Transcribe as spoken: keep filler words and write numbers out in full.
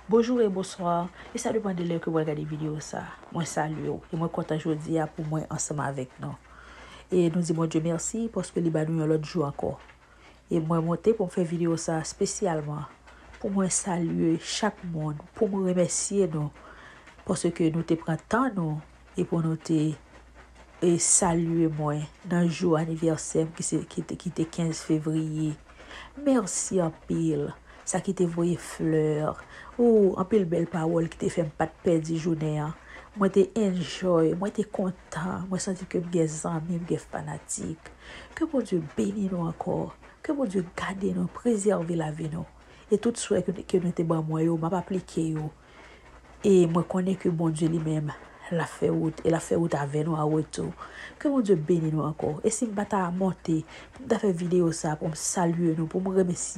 Bonjou e bonswa. E sa depann de lè ke w al gade videyo sa. Mwen salye w. E mwen kontan jodi a pou mwen ansanm avèk nou. E nou di Bondye mèsi paske li ba nou yon lòt jou ankò. E mwen monte pou m fè videyo sa espesyalman pou mwen salye chak moun, pou m remèsye nou paske nou te pran tan nou e pou nou te e salye mwen nan jou anivèsè m ki se ki te, ki te kenz fevriye. Mèsi anpil. Sa ki te voye flè, ou anpil bèl pawòl ki te fè m pa t pèdi jounen an. Mwen te enjoy, mwen te kontan, mwen santi ke m gen zanmi, m gen fanatik. Ke Bondye beni nou ankò, ke Bondye gade nou, prezève lavi nou. E tout swè ke, ke nou te ban mwen yo, m ap aplike yo. E mwen konnen ke Bondye li menm, l ap fè wout, e l ap fè wout avè nou an retou. Ke Bondye beni nou ankò. E si m pa ta monte, pou m ta fè videyo sa, pou m salye nou, pou m remèsye